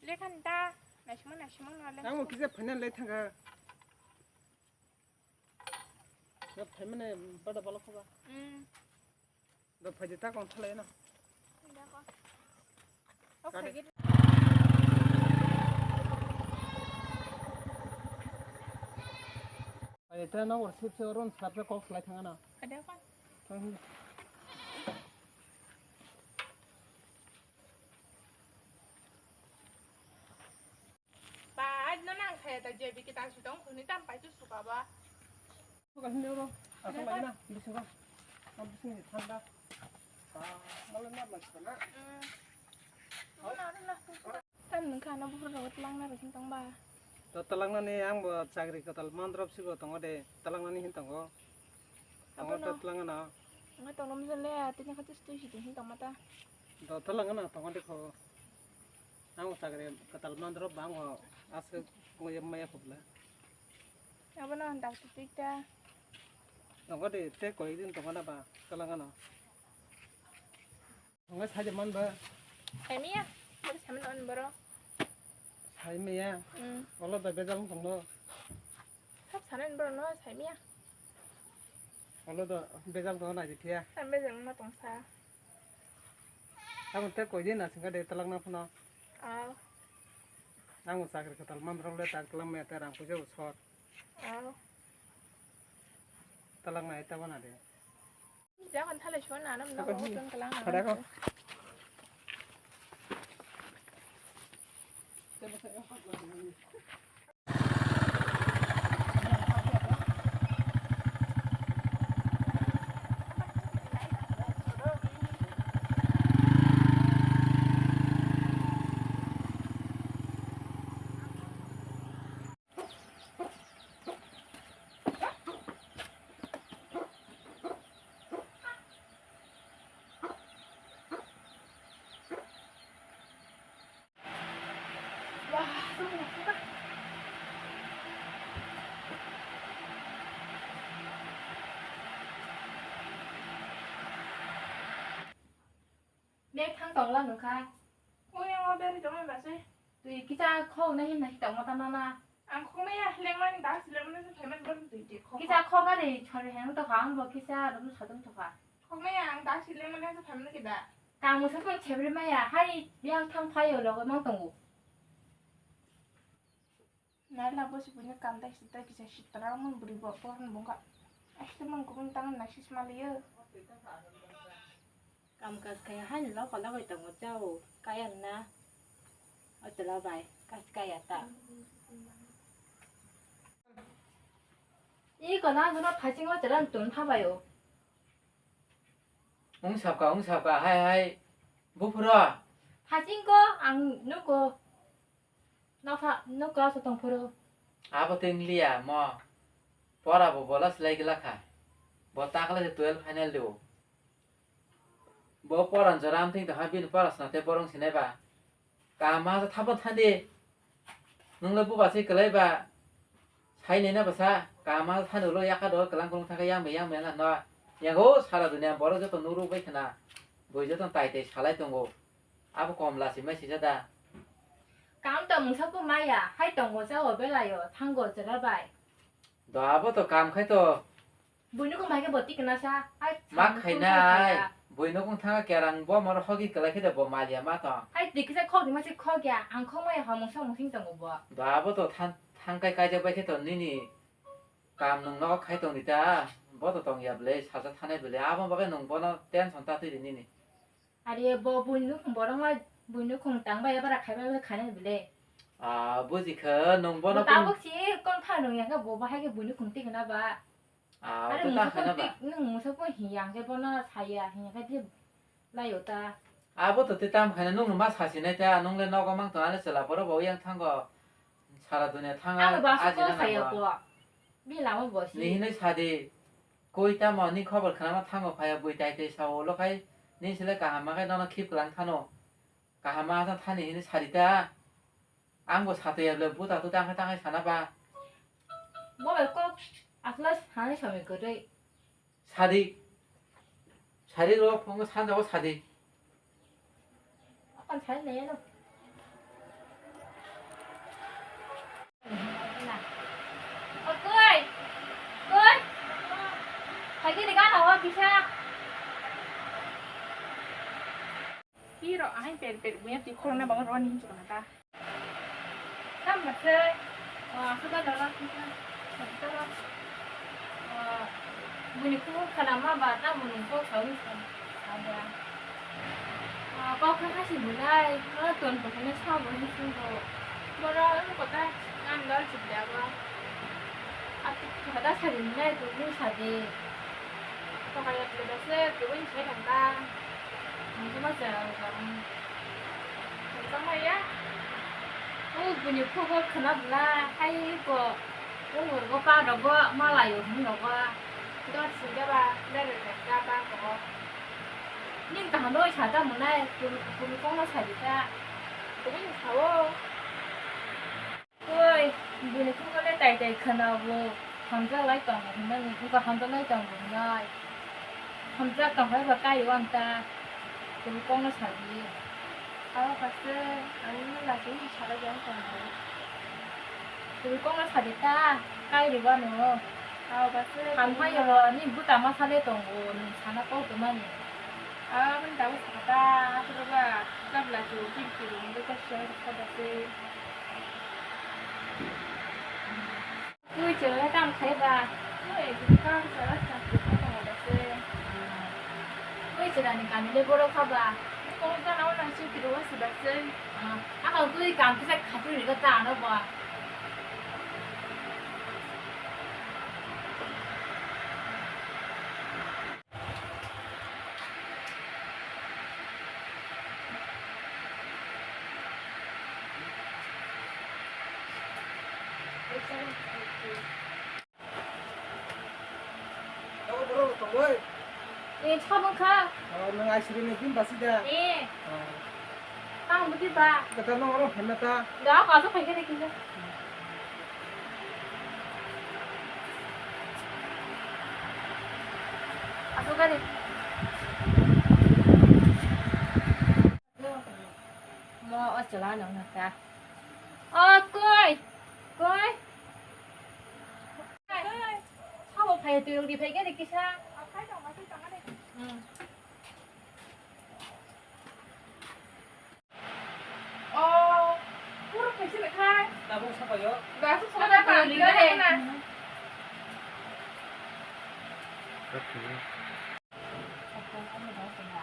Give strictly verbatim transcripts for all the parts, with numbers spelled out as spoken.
Lekhan ta naisima naisima no le. Ang kisa final lai thanga. Yo phaimane bada bala khoba. Hmm. Do phaidi ta kon thalai na. Dakho. Kade. Okay. Ai ta no wor sip se ron sap se kok lai thanga na. Kade kon. Thang. Ba, no nang kaya ta J B kita sutong khuni tam pai tu suka ba. Suka sini ro. Aku lagi na, bisingo. Aku bising di thanda. Ba, malu na lagi na. Hmm. Tam nungkha no buhur ro tlang na bisin tong ba. To tlang na ni ang bo chakri katal mandrop sibo tongo de, tlang na ni hin tongo. Tongo to tlang na. Ngai tong nom jale, tini khatis tu si hin tong mata. To tlang na tongo de kho. Ang chakri katal mandro bang o aswk wngwi maya khobla. Abono ang dak tik ta. Tongo de te koi din tongo na ba kalangano. Tongo saja man ba. Saimiya, bari saman on boro. Saimiya. Hmm. Olo da bejal tongno. Sab sanan boro no saimiya. Olo da bejal tongno na jithiya. Sam bejal no tongsa. Abo tei koi din asing ka de talak na phano. Aw. Ang bo chakri kwtal manrok le tak tlang maya tei rang puisa bo sor. Aw. Talak na eta bana de. Jagan thalai suan na nam na ko tong kalang na. Khada ko. Bek thang tongla nungkha. Ui, ang o beri tongma basui. Twi kisa khok na hin na hi tongma ta nana. Ang khokmaya, lengmani das lengmani se phaimani bani twi twi khok. Kisa khok ari chori heng to khang bo kisa rum sadung to kha. Khokmaya, ang das lengmani se phaimani kida. Kamu se pun chebri maya, hai yang thang phayo logo mang tongo. Naila bo si buino kam dai si dai kisa sitra mon buri bo por ni bongka. Aste mon kubun tang na sis maliyo. Kam kas kaya han lo kala bai tongo chao kaya na. O chela bai kas kaya ta. I kona guna phasing o chela tun phabayo. Ung sapka ung sapka hai hai. Buphuro. Phasing ko ang nuko. Nokha, nokha sa tong phuru. Abo tei wngliya mo. Pora bo bola slai glakha. Bo takle se twelve final do. Bo pora jora amthing tongkha bini pora sna tei borong sinai ba. Kaham ma sa thapon thandi. Nwngle buba se kwlai ba. Sai nai na bwsa, kaham ma thani ulo yaka do, kwlang kwlwng thangkhe yang bai yang bai yang no. Yang o sara dunia borok joto nukro bai khna. Bui joto tai tai salai tongo. Abo kom lasi mai sija da. Kam to mungsa ko maya, hai tongo sa o belai o, thango chera bai. Do abo to kam khai to. Buino kung mai khe bo tikna sa, hai ma khainai, buino kung thanga kerang bo moro hogi kwlai khe de bo maliya ma tong. Hai tikisa khok di ma se khok ya, ang khok maya ha mungsa mungsing tongo bo. Do abo to than-, thangkai kaijak bai khe to nini kam nwng nogo khai tong di ta, bo to tong ya bwle, saja thanai bwle, abo bagwi nwng bono tension ta twi di nini. Are bo buino khum borok ma buino khum tang bai bara khai bai khai na bile. Ah, buji kha nwng bono bo tabuk si kon pha nwng ya kha bo bahai khe buino khum ti khna ba. Ah, are to ta musa khna ba. Nwng musa ko hi yang khe bono saya hi khe di lai ota. Abo to te tam khna nwng ma sa si nai ta nwng le nogo mang to ane chwla borok bo yang thango. Sara dunia thanga. Ang ba so ko saya ko. Bi lama bo si. Ni hinai sadi. Koi tamo ni khobor khnama thango phaiya bui tai tai sao ulo khai ni sile kaham ma khai nono khip kwlang thano. Kaham ma sa thani hini sarita. Ang bo satwi able buta tu tang khai tang khai sana ba. Bo bai kok asla hani somi kwrwi. Sadi. Sadi ro phungo sanja o sadi. Apan sadi nai no. Pet buya twi khoroknai bango rwani hinwi chukha ta. Tamo se, ah, suka dala suka, suka dala. Ah, buini khubuk khana ma ba, tamo nung kok sawi sa, sa da. Ah, kok kha khasi bulai, ma ton to khane sa bo ni sung do. Boro ang kota ang dal chuk da ba. Ati kota sa ni nai to ni sa de. Kok ya da se, to ni sa da. Ang ma sa, ang. Tongmaya. O buini khugo khwna bwla, hai ko. O urgo pa rogo, malai o hwn rogo. Dot sida ba, bere bere ba ko. Ning kaham oi sa ta mwnai, kunu kunu kongno sa di ta. Kunu sao. Oi, buini khugo le tai tai khwna bo. Hamjak lai tongo hwnmani, wngkha hamjak lai tongo hwnwi. Hamjak tong phai ba kai o ang ta. Tini kok no sa di. Abo kaisa ang no lachwi sa lai jang tongo. Tini kok no sa di ta, kai rw ano. Abo kaisa. Ham phai o, ni buta ma sa le tongo, ni sana kok tongmani. Abo ni tabuk sa ta, aswk ba, tabla chu, kiri kiri, wngwi kaisa sa da se. Twi chwla le tamo khai ba? Twi chwla le tamo khai ba se. Twi chwla ni kami le borok kha ba? Kok gana o nang sui kiri o si ba se. Ah, ano twi kam kisa khatwi ri ga ta ano ba. Abo borok rok tongoi. Eh, tamo kha. Oh, nang aisiri ni bini basi da. Eh. Oh. Tamo bini ba. Kata nang oro phanna ta. Da, kaso khai kene kinja. Aso gari. Mo o chwla no na ta. O koi. Koi. Sabo phai twi rok di phai khe de kisa. Hmm. O, puro khaisi le khai. Tabuk sapayo. Gasu sona pa ni na.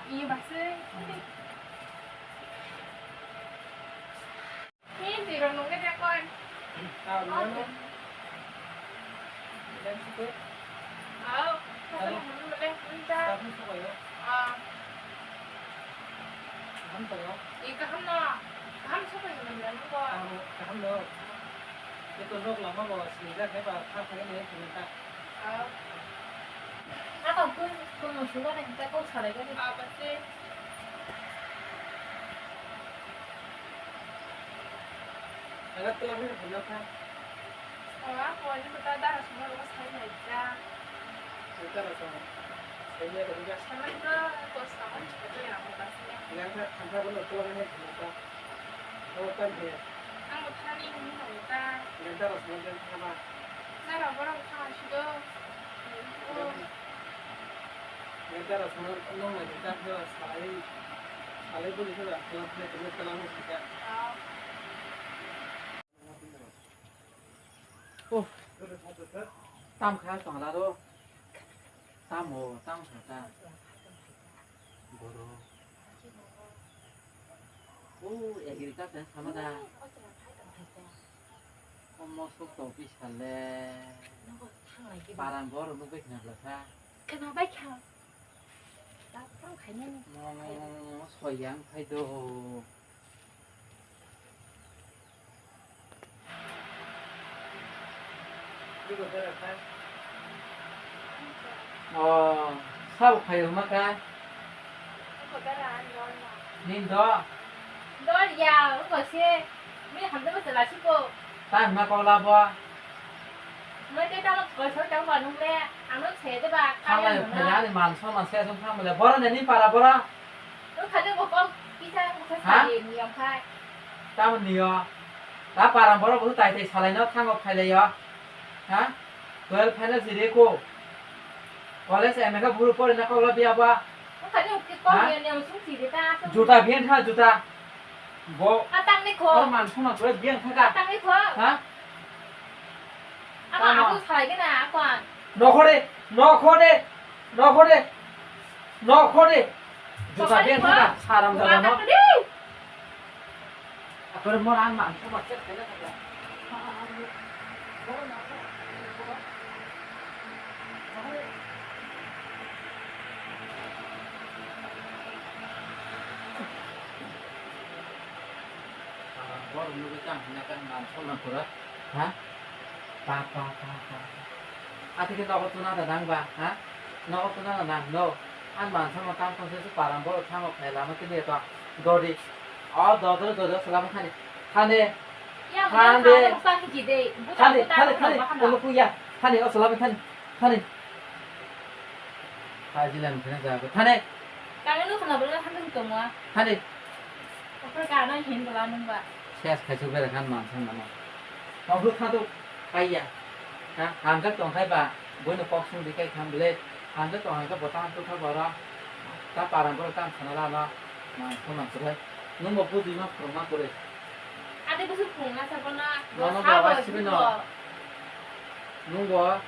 Iya, basi. Ini tiro nunggu dia, kon. Ah, no, no. Oke. Dan situ. Ah, satu nunggu boleh minta. Satu suka ya. Ah. Kaham tongo. Ih, kaham no. Kaham suka ya, nunggu, nunggu. Ah, kaham no. Itu nok lama bawa sini dah, saya bawa khap ini, minta. Ako kun kun mo sugar ang tako sarai gani. Apa sih? Agak telah ni benar kan? Oh, aku ini kita dah semua rumah saya aja. Kita rasa saya ada juga. Sama itu kos kamu cepat ya, apa sih? Yang tak sampai benar telah ni benar. Ang bo thani hinwi hwnwi ta. Ganta rok swnam jan thangma. Nara borok thang sido. Ganta rok swnam nong lai ta phio salai. Salai buli khe ba club le tene tala mo sika. Oh. Tam kha tong la ro. Tamo, tamo kha ta. Boro. O, agriculture sama da. O, mosok topi sale. Parang boro nugui khna bwsa. Khna bai kha. Tamo khainani. Mo, soyang phai do. O, sabo khayo ma kha? Nin do? Do ya, uko se. Mi hamde bo sela siko. Ta ma ko la bo? Mo te ta ko so ta ba nung le, ano se de ba. Khala yo khala ni man so man se song thang le. Boro ne ni para boro. Nung khade bo kok kisa kisa ha? Sadi ni yong khai. Tamo ni yo. Ta parang borok bo tai tai salai no thango phailai yo. Ha? Twelve final siri ko. College M A kha buru pori na kok lo biya ba. Nung khade kok ha? Ni yong sung siri ta. Juta biyan tha juta. Bo. Atang ni kho. Oro man suma kore biang thaka. Atang ni kho. Ha? Ama Tama. Aku salai gana aku an. Nokhore, nokhore, nokhore, nokhore. Juta biang thaka, saram jaga no. Aku mor an man suma kore kena thaka. Borok nugwi tang hwnna khe man songna kwrwi. Ha? Pa, pa, pa, pa, pa. Atwkhe nogo tuna da nang ba, ha? Nogo tuna da nang, no? Ang man songma tang tong se su param borok thango khe lama kini to. Dodi. O dodor dodor salama thani. Thani. Thani. Thani, thani, thani. Ulu kuya. Thani, o salama thani. Thani. Hajilan khana jago. Thani. Kangni nukha na bwlai hanjak tongma. Thani. Ophor kana hin bwla nungba. Ses khaisuk bera khan man san namo. Tongphru thadu kaiya. Ha, hamjak tongkhai ba, boino kok sung dikai kham bwle. Hamjak tongkhai ba bota tukha bora. Ta param bora tam sana lama. Man san man kwrwi. Nungbo bujui ma phwrwng ma kwrwi. Ate busu phwrwng na sabo na. Nono baba sibe no. Nungbo.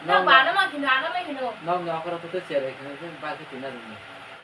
Nang ba ano ma khino, ano ma khino. Nang no akara to te chere khino, ba ke tina rung.